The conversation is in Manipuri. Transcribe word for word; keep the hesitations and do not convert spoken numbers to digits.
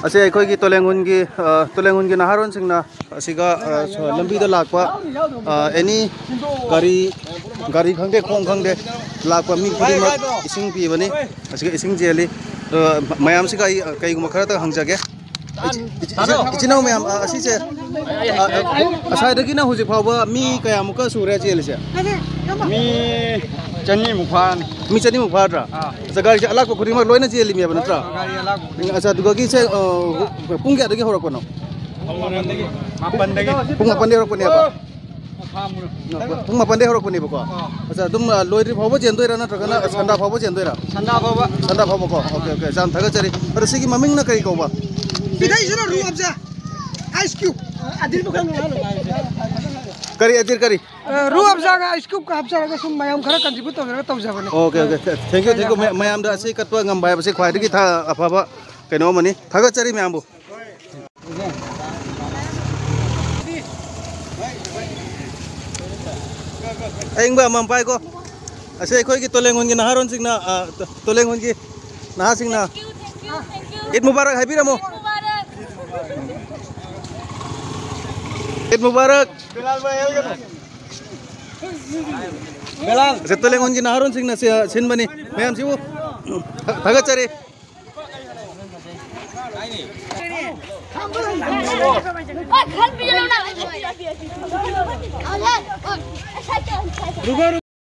ꯑꯁꯤ ꯑꯩꯈꯣꯏꯒꯤ ꯇꯣꯂꯦꯡꯒꯨꯟꯒꯤ, ꯑ, ꯇꯣꯂꯦꯡꯒꯨꯟꯒꯤ ꯅꯍꯥꯔꯣꯟꯁꯤꯡꯅ ꯑꯁꯤꯒ, ꯑ, ꯁꯣ-, ꯂꯝꯕꯤꯗ ꯂꯥꯛꯄ, ꯑ, ꯑꯦꯅꯤ ꯒꯥꯔꯤ, ꯒꯥꯔꯤ ꯈꯪꯗꯦ, ꯈꯣꯡ ꯈꯪꯗꯦ, ꯂꯥꯛꯄ ꯃꯤ ꯈꯨꯗꯤꯡꯃꯛ ꯏꯁꯤꯡ ꯄꯤꯕꯅꯤ꯫ ꯑꯁꯤꯒ ꯏꯁꯤꯡ ꯆꯦꯜꯂꯤ꯫ ꯑ, ꯃꯌꯥꯝꯁꯤꯒ ꯑꯩ, ꯑ, ꯀꯩꯒꯨꯝꯕ ꯈꯔꯇ ꯍꯪꯖꯒꯦ꯫ ꯏꯆꯤ-, ꯏꯆꯤ-, ꯏꯆꯤꯟ ꯏꯅꯥꯎ ꯃꯌꯥꯝ, ꯑ, ꯑꯁꯤꯁꯦ, ꯑ, ꯑ, ꯉꯁꯥꯏꯗꯒꯤꯅ ꯍꯧꯖꯤꯛ ꯐꯥꯎꯕ ꯃꯤ ꯀꯌꯥꯃꯨꯛꯀ ꯁꯨꯔꯦ ꯆꯦꯜꯂꯤꯁꯦ? ꯃꯤ ꯆꯅꯤꯃꯨꯛ ꯐꯥꯔꯅꯤ꯫ ꯃꯤ ꯆꯅꯤꯃꯨꯛ ꯐꯥꯗ꯭ꯔꯥ? ꯑꯥ꯫ ꯑꯠꯆꯥ, ꯒꯥꯔꯤꯁꯦ ꯑꯂꯥꯛꯄ ꯈꯨꯗꯤꯡꯃꯛ ꯂꯣꯏꯅ ꯆꯦꯜꯂꯤꯅꯦꯕ ꯅꯠꯇ꯭ꯔꯥ? ꯒꯥꯔꯤ ꯑꯂꯥꯛꯄ ꯈꯨꯗꯤꯡꯃꯛ꯫ ꯑꯠꯆꯥ, ꯑꯗꯨꯗꯒꯤ ꯁꯦ, ꯑ, ꯄꯨꯡ ꯀꯌꯥꯗꯒꯤ ꯍꯧꯔꯛꯄꯅꯣ? ꯃꯥꯄꯟꯗꯒꯤ꯫ ꯄꯨꯡ ꯃꯥꯄꯟꯗꯒꯤ ꯍꯧꯔꯛꯄꯅꯦꯕ? ꯄꯨꯡ ꯃꯥꯄꯟꯗꯒꯤ ꯍꯧꯔꯛꯄꯅꯦꯕꯀꯣ? ꯑꯥ꯫ ꯑꯠꯆꯥ, ꯑꯗꯨꯝ, ꯑ, ꯂꯣꯏꯗ꯭ꯔꯤ ꯐꯥꯎꯕ ꯆꯦꯟꯗꯣꯏꯔꯥ ꯅꯠꯇ꯭ꯔꯒꯅ ꯁꯟꯗꯥ ꯐꯥꯎꯕ ꯆꯦꯟꯗꯣꯏꯔꯥ? ꯁꯟꯗꯥ ꯐꯥꯎꯕ꯫ ꯁꯟꯗꯥ ꯐꯥꯎꯕꯀꯣ? ꯑꯣꯀꯦ, ꯑꯣꯀꯦ, ꯌꯥꯝ ꯊꯥꯒꯠꯆꯔꯤ꯫ ꯑꯗꯣ ꯁꯤꯒꯤ ꯃꯃꯤꯡꯅ ꯀꯔꯤ ꯀꯧꯕ? ꯏꯊꯩꯁꯤꯅ ꯔꯨ ꯑꯞꯖꯥ, ꯑꯥꯏꯁ ꯀ꯭ꯌꯨꯕ꯫ ꯀꯔꯤ ꯑꯗꯤꯔ ꯀꯔꯤ? ꯑ, ꯔꯨ ꯑꯞꯖꯥꯒ ꯑꯥꯏꯁ ꯀ꯭ꯌꯨꯕꯀ ꯍꯥꯞꯆꯔꯒ ꯁꯨꯝ ꯃꯌꯥꯝ ꯈꯔ contribute ꯇꯧꯖꯔꯒ ꯇꯧꯖꯕꯅꯦ꯫ Okay, okay, thank you, thank you꯫ ꯃ-, ꯃꯌꯥꯝꯗ ꯑꯁꯤ ꯀꯠꯄ ꯉꯝꯕ ꯍꯥꯏꯕꯁꯤ ꯈ꯭ꯋꯥꯏꯗꯒꯤ ꯊꯥ-, ꯑꯐꯕ ꯀꯩꯅꯣ ꯑꯃꯅꯤ꯫ ꯊꯥꯒꯠꯆꯔꯤ ꯃꯌꯥꯝꯕꯨ꯫ ꯑꯌꯤꯡꯕ ꯑꯃꯃꯝ ꯄꯥꯏꯀꯣ꯫ ꯑꯁꯤ ꯑꯩꯈꯣꯏꯒꯤ ꯇꯣꯂꯦꯡꯒꯣꯟꯒꯤ ꯅꯍꯥꯔꯣꯟꯁꯤꯡꯅ, ꯑ, ꯇꯣ-, ꯇꯣꯂꯦꯡꯒꯣꯟꯒꯤ ꯅꯍꯥꯁꯤꯡꯅ ꯏꯗ ꯃꯨꯕꯥꯔꯛ ꯍꯥꯏꯕꯤꯔꯝꯃꯣ꯫ ꯏꯗ ꯃꯨꯕꯥꯔꯛ꯫ ꯑꯁꯤ ꯇꯣꯂꯦꯡꯒꯣꯟꯒꯤ ꯅꯍꯥꯔꯣꯟꯁꯤꯡꯅ ꯁꯤ-, ꯁꯤꯟꯕꯅꯤ꯫ ꯃꯌꯥꯝꯁꯤꯕꯨ ꯊꯥꯒꯠꯆꯔꯤ꯫